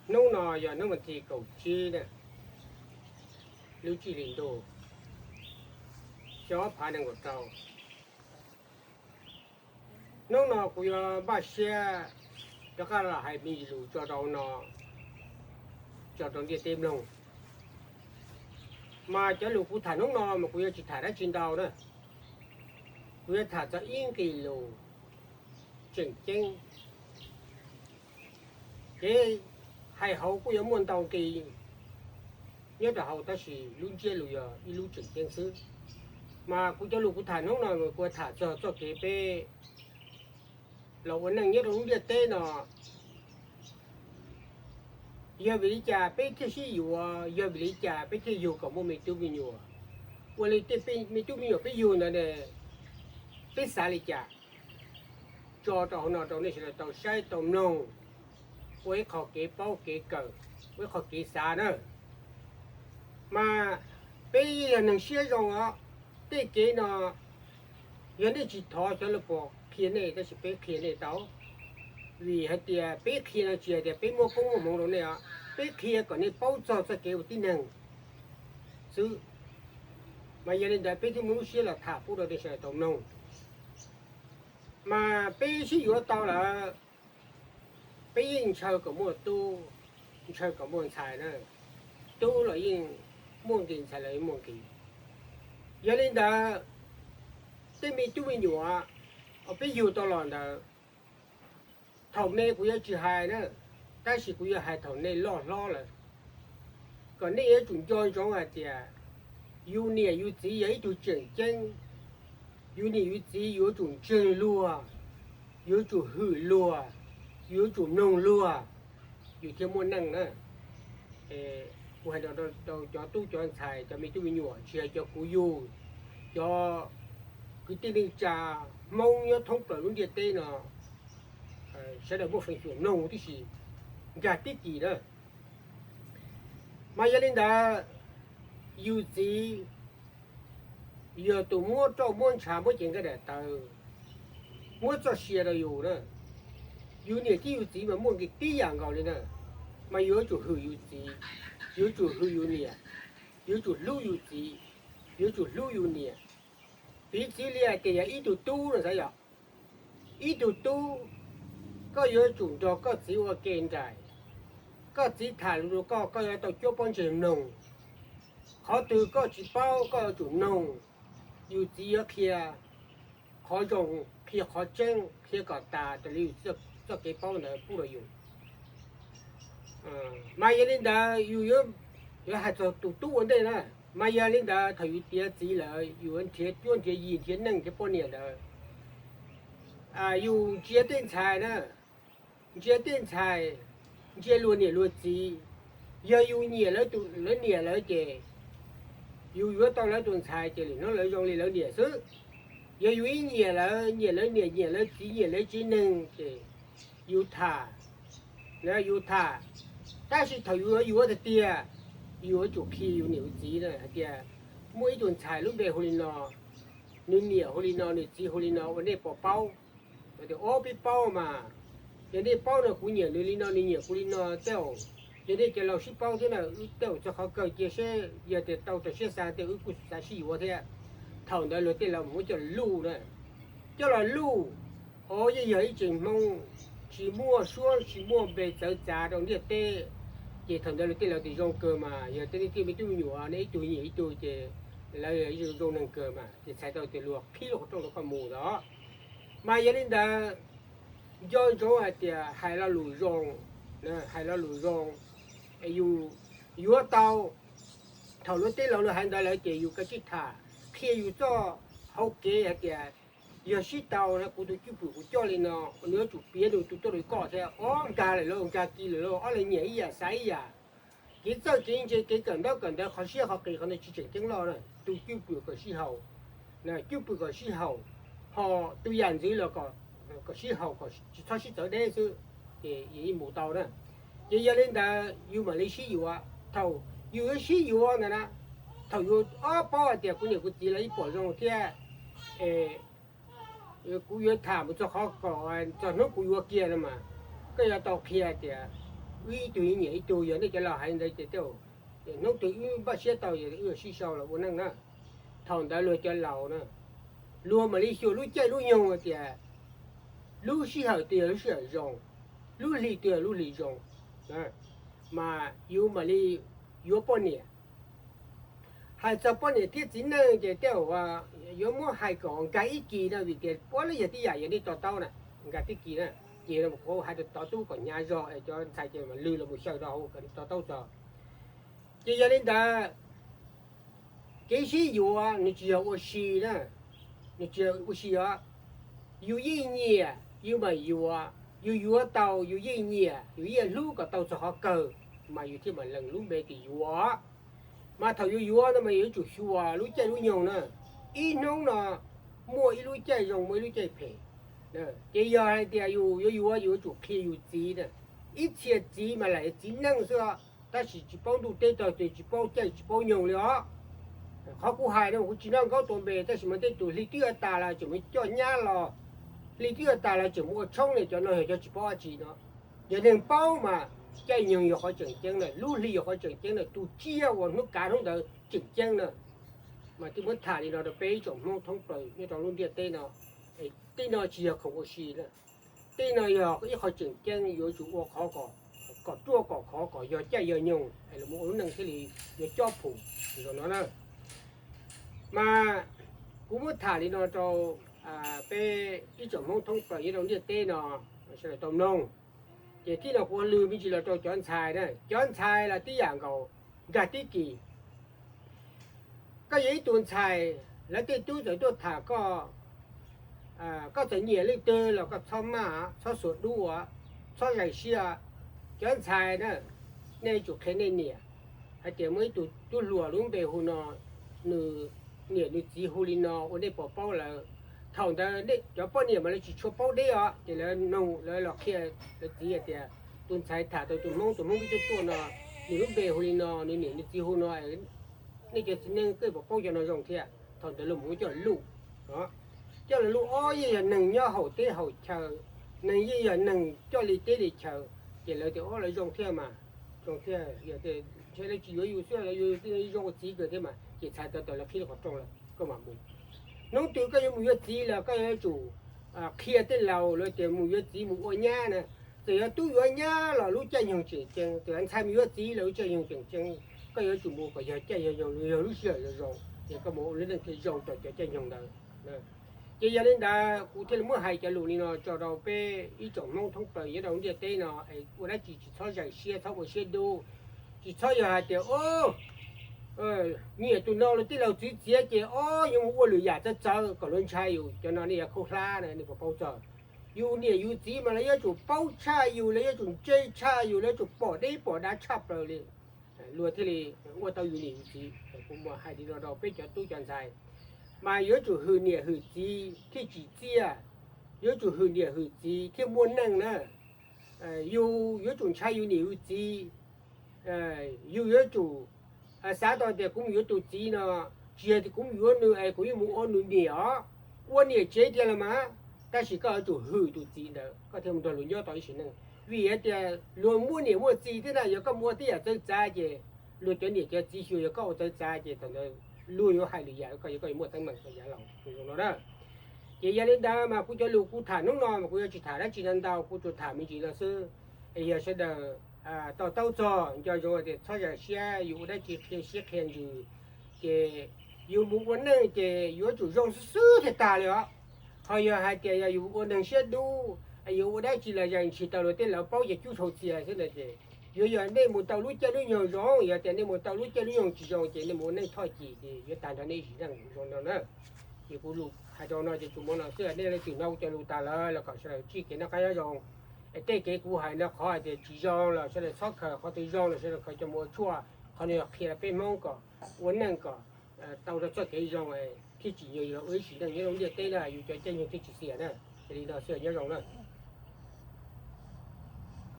Hnub no yog hnub vas thib kaum tsib na, lub tsib hlis ntuj, xyoo ob phav nees nkaum rau. Hnub no kuv yuav npaj siab rov qab los hais me lus tso rau no, tso rau ntiaj teb mloog. Mas cov lus kuv tham hnub no mas kuv yuav tsis tham dab tsi ntau na. Kuv yuav tham txog ib nqis lus tseem ceeb. Kev hais hauv kuj yuav muaj ntau nqi nyob rau hauv, tab sis lub ntsiab lus yog ib lub tseem ceeb xwb. Mas kuv cov lus kuv tham hnub no kuv tham txog txoj kev peb los ua neej nyob rau lub ntiaj teb no, yog vim li cas peb thiaj sib yuav, yog vim li cas peb thiaj yug kom muaj me tub me nyuam, ua li tej me tub me nyuam peb yug ntawd ne, peb xav li cas? Tso rau hauv no rau nej sawv daws tau saib tau mloog, ua ib qho kev paub kev kawm, ua ib qho kev xav na. Mas peb yog neeg siab zoo os, tej kev no yog nej tsis thov xyov luag puas qhia nej, tab sis peb qhia nej tau. Vim hais tias peb qhia no tsis hais tias peb muab koob muab hmoov rau nej os, peb qhia kom nej paub txog txoj kev ua tib neeg xwb. Mas yog li ntawd peb thiaj muaj lub siab los tham pub rau nej sawv daws tau mloog. Mas peb sib yuav tau lawm, peb yeej ntshaw kom muaj tub, ntshaw kom muaj ntxhais na. Tub los yeej muaj nqis, ntxhais los yeej muaj nqis. Yog li ntawd, tej me tub me nyuam uas peb yug tau los ntawd, thaum me kuv yuav tsis hais na, tab sis kuv yuav hais thaum nej loj hlob lawm, kom nej yuav tsum nco ntsoov hais tias yus niam yus txiv yog ib tug tseem ceeb. Yus niam yus txiv yuav tsum ntseeg luag, yuav tsum hwm luag, yuav tsum mloog luag, yus thiaj muaj neej na. Kuv hais rau cov tub cov ntxhais, cov me tub me nyuam, tsis hais cov kuv yug, cov kwv tij neej tsa Hmoob nyob thoob plaws lub ntiaj teb no, sawv daws muaj feem xyuam mloog tib si, nkag tib kis na. Mas yog li ntawd, yus txiv yog tus muab roj muab ntshav muab cev nqaij daim tawv, muab txoj sia rau yus na. Yus niam thiab yus txiv mas muaj nqis tib yam nkaus li na. Mas yuav tsum hwm yus txiv, yuav tsum hwm yus niam, yuav tsum hlub yus txiv, yuav tsum hlub yus niam. Piv txwv li hais tias yog ib tug tub no xav yom, ib tug tub, koj yuav tsum nrog koj txiv ua ke nraim. Koj txiv tham lus rau koj, koj yuav tau cuab pob ntseg mloog. Qhov twg koj tsis paub koj yuav tsum noog, yus txiv yuav qhia qhov zoo, qhia qhov tseeb, qhia kom tas raws li yus txoj kev paub ntawd pub rau yus. Mas yog li ntawd yus yuav hais txog tus tub ua ntej na. Mas yog li ntawd thaum yus tiav txiv lawm, yus nrhiav cuab nrhiav yig nrhiav neej nrhiav poj niam ntawd, yus ntsia tej ntxhais na, ntsia tej ntxhais, ntsia luag niam luag txiv. Yog yus nyiam lawv niam lawv ces yus yuav tau lawv tus ntxhais ces lwm hnub lawv zoo li lawv niam xwb. Yog yus ib nyiam lawv, nyiam lawv niam nyiam lawv txiv nyiam lawv tsev neeg ces yus tham, yus tham. Tab sis thaum yus yuav tiag tiag, yus yuav tsum qhia yus niam yus txiv hais tias muaj ib tug ntxhais lub npe hu li no, nws niam hu li no, nws txiv hu li no, ua nej puas paub? Tias ob peb paub mas. Yog nej paub no kuv nyiam nws li no, nws nyiam kuv li no tej zaum, yog nej cov laus sib paub thiab na, tej zaum txog qhov kawg cia seb yog tias tau raws siab xav tej wb kuj xav sib yuav thiab. Thaum ntawd luag tej laus muab coj luj na, coj los luj, o yeej yog ib tseem Hmoob tsis muaj suab tsis muaj npe txawv txav rau ntiaj teb. Ces thaum ntawd luag tej laus tias zoo kawg mas, yog tej nej tej me tub me nyuam nej ib tug nyiam ib tug ces lawv zoo neeg kawg mas, ces txhais tau tias luag qhib luag qhov rooj rau koj mus ntawd. Mas yog li ntawd, nco ntsoov hais tias hais lo lus zoo, hais lo lus zoo, yus yuav tau. Thaum luag tej laus luag hais ntawd lawm ces yus kav tsij tham, qhia yus txoj hauv kev hais tias yog sib tau na, kuv tus cwj pwm kuv coj li no, nws yuav tsum piav nws tus coj li koj thiab. Ob nkag lawm lauj, nkag kis lawm lauj, ob leeg nyiam ib yam xav ib yam. Kev txawj kev ntse kev kawm ntaub kawm ntawv qhov siab qhov qis qhov ntawd tsis tseem ceeb loj na. Tus cwj pwm kom sib haum, cwj pwm kom sib haum, ho tus yam ntxwv los kom sib haum, kom tsis txhob sib txawv deb xwb, ces mus tau na. Ces yog li ntawd yus mam li sib yuav. Thaum yus yuav sib yuav ntawd na, thaum yus ob paub hais tias kuv niam kuv txiv lawv ib pom zoo thiab, kuv yuav tham mus txog qhov kom txog hnub kuv yuav kiag no mas, Koj yuav tau qhia tias wb ib tug nyiam ib tug, yog nej cov laus hais li ntawd ces tej hnub twg wb npaj siab tau wb sib sau los ua neej na. Thaum ntawd luag cov laus na, luag mam li xyuas lub caij lub nyoog tias lub sij hawm twg yog lub sij hawm zoo, lub hli twg yog lub hli zoo, mas yus mam li yuav poj niam. Hais txog poj niam thiab txiv neej ces tej zaum yuav muab hais kom nkag ib kis no vim tias puav leej yog tib yam, yog nej to taub na, nkag tib kis na. Ces qhuav hais rau tod tub kom hnyav zog es cov ntxhais ces mam lwg los mus xyaw rau hauv kom nej to taub txog. Ces yog li ntawd, kev sib yuav nws tsis yog ua si na, nws tsis yog ua si os. Yus yeej nyiam yus mam yuav, yus yuav tau yus yeej nyiam yus yeej hlub kom tau txog qhov kawg, mas yus thiaj mam lees lub npe tias yuav. Mas thaum yuav yuav no mas yus yuav tsum xyuas lub caij lub nyoog na. Ib hnub no muaj ib lub caij zoo muaj ib lub caij phem. Ces yog hais tias yus yuav yuav, yus yuav tsum qhia yus txiv na. Ib txhia txiv mas lam yog txiv neej xwb, tab sis tsis paub ntuj teb tog twg, tsis paub caij tsis paub nyoog li os. Qhov kuv hais no kuv tsis noj nkaub tua npe, tab sis mas tej tus hli twb yuav tas los tseem mus coj nyab los, hli twb yuav tas los tseem mus ua tshoob li, cov no yog cov tsis paub dab tsi no. Yog neeg paub mas caij nyoog yog qhov tseem ceeb na, lub hli yog qhov tseem ceeb na, tus tsiaj uas hnub kav hnub ntawd tseem ceeb na. Mas twb muab tham li no rau peb ib tsoom Hmoob thoob plaws nyob rau lub ntiaj teb no. Tej no tsis yog khoom ua si na, tej no yog ib qho tseem ceeb, yuav tsum ua qhov kom ruaj kom khov kom yog caij yog nyoog es los ua lub neej thiaj li yuav cob phum zoo no na. Mas kuv muab tham li no rau peb ib tsoom Hmoob thoob plaws nyob rau ntiaj teb no sawv daws tau mloog. Ces tib no kuv lwg me ntsis los rau cov ntxhais na, cov ntxhais los tib yam nkaus, nkag tib kis. Koj yog ib tug ntxhais, lawv tej tub txawm tuaj tham koj, koj txawm nyiam leej twg los koj txhob maj, txhob xuas dub, txhob zais siab. Cov ntxhais na, nej yuav tsum qhia nej niam hais tias muaj ib tug tub hluas lub npe hu no, nws niam nws txiv hu li no, ua nej puas paub lawm? Thaum ntawd cov poj niam mas lawv tsis tshua paub deb os, ces lawv noog, lawv los qhia lawv txiv hais tias tus ntxhais tham tau tus Hmoob, tus Hmoob pib tuaj tuaj no, nws lub npe hu li no, nws niam nws txiv hu no, nej cov txiv neej koj puas paub cov no zoo thiab? Thaum ntawd luag mus muab coj luj, coj los luj ob yeej yog neeg nyob haum teb haum chaw, neeg yeej yog neeg coj li teb li chaw, ces lawv tias ob lawv zoo thiab mas, zoo thiab, yog tias ntshe lawv tsis yuav yus xwb, lawv yuav yus zoo ua txiv kawg thiab mas, ces txhais tau tias lawv qhib lub qhov rooj lawm koj mam mus. Hnub twg koj yuav mus yuav txiv los koj yuav tsum qhia tej laus lawv tias mus yuav txiv mus ua nyab na, txawm yog tub yuav nyab los lub caij nyoog tseem ceeb, txawm yog ntxhais mus yuav txiv los lub caij nyoog tseem ceeb, koj yuav tsum mus kom yog caij yog nyoog, yog lub sij hawm zoo zoo, ces koj mus ua lub neej thiaj zoo rau cov caij nyoog ntawd. Ces yog li ntawd kuv thiaj li muab hais cov lus li no tso rau peb ib tsoom Hmoob thoob plaws nyob rau ntiaj teb no, ua dab tsi tsis txhob zais siab, txhob ua siab dub, tsis txhob yog hais tias nyiam tus no los tej laus txwv txiav ces ob yuav mus ua lwm yam txawv txawv kom luag ntshai yus, cov no nej yuav khaub hlab na, nej puas paub txog? Yus niam yus txiv mas lawv yuav tsum paub tshaj yus, lawv yuav tsum ntse tshaj yus, lawv yuav tsum pom deb pom dav tshaj plaws li, luag thiaj li ua tau yus niam yus txiv. Kuv muaj hais li no rau peb cov tub cov ntxhais, mas yuav tsum hwm niam hwm txiv thiaj tsim txiaj, yuav tsum hwm niam hwm txiv thiaj muaj neej na. Yus yuav tsum ntshai yus niam yus txiv, yus yuav tsum xav tau tias kuv mus yuav tus txiv no, tsis yog tias kuv mus yuav nws es kuv yuav mus ua nws niam os. Ua niam tsev tiag los mas, tab sis koj yuav tsum hwm tus txiv ntawd koj thiaj mus nrog luag nyob tau ib sim neej. Vim hais tias luag muaj niam muaj txiv thiab na, yog koj mus ua tej yam txawv txav ces luag cov niam cov txiv xyuas yog koj ua txawv txav ces thaum ntawd luag yuav hais lwm yam, koj yuav muaj teeb meem koj yav laus no na. Ces yog li ntawd mas kuv cov lus kuv tham hnub no mas kuv yuav tsis tham dab tsi ntau ntau, kuv tsuas tham me ntsis no xwb. Es yog sawv daws to taub txog nco ntsoov tias txhob zais siab, yus ua dab tsi qhia siab qhia ntsws, ces yus mus ua neej ces yuav tsum zoo xwb xwb thiaj tag li os. Ho yog hais tias yog yus ua neeg siab dub, yus ua dab tsi los zais ntshis tau luag tej laus paub ces cub sau txia xwb na ces yuav yog nej mus tau lub caij lub nyoog zoo, yog tias nej mus tau lub caij lub nyoog tsis zoo ces nej mus ua neej thoj cim ces yuav tag nrho nej ib sim neej zoo no na. Ces kuv lus hais rau no ces tsuas muaj no xwb, nej leej twg hnov kuv cov lus tas lawm los kom sawv daws tsij kev noj qab nyob zoo. Es tej kev kuv hais no qhov hais tias tsis zoo los sawv daws txhob khaws, qhov twg zoo los sawv daws khaws coj mus ua tshuaj. Qhov no yog qhia rau peb Hmoob kom ua neej kom tau rau txoj kev zoo thiaj tsim nyog yus los ua ib sim neej nyob rau ntiaj teb na, yus cov caij nyoog thiaj tsis xiam na. Ces li no xwb, nyob zoo na.